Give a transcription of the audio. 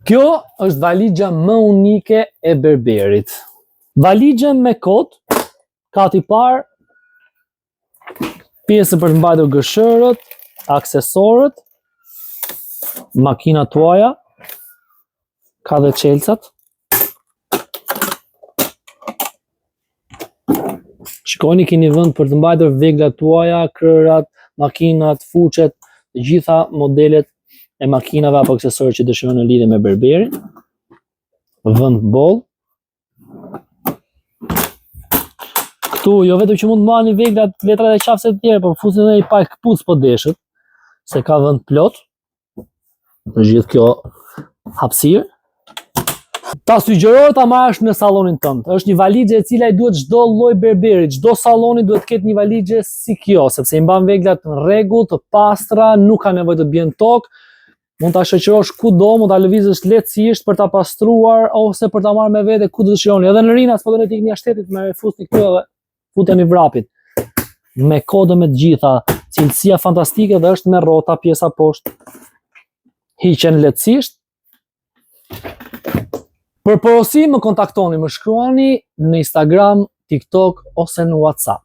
Kjo është valixha më unike e Berberit. Valixhe me kod, kati i parë, pjesë për të mbajtur gërshërët, aksesorët, makinat tuaja, ka dhe çelësat. Shikoni keni vend për të mbajtur veglat tuaja, krehrat, makinat, fuçet, të gjitha modelet e makinave apo aksesorët që dëshironi në lidhje me Berberin. Vend boll. Këtu jo vetëm që mund të mbani veglat, letrat e qafës e të tjera, por fusni edhe një palë këpucë po deshët, se ka vend plot. Në gjithë kjo hapësirë. Ta sugjeroj ta marrësh në sallonin tënd. Është një valixhe e cila i duhet çdo lloj berberi, çdo salloni duhet të ketë një valixhe si kjo, sepse i mban veglat në rregull, të pastra, nuk ka nevojë të bien tokë. Mund ta shoqërosh kudo, mund ta lëvizësh lehtësisht për ta pastruar ose për ta marrë me vete ku të dëshironi. Edhe në Rinas, po do të ikni jashtë shtetit, me fusni këtu edhe futeni vrapit. Me kode me të gjitha, cilësia fantastike dhe është me rrota pjesa poshtë. Hiqen lehtësisht. Për porosi më kontaktoni, më shkruani në Instagram, TikTok ose në WhatsApp.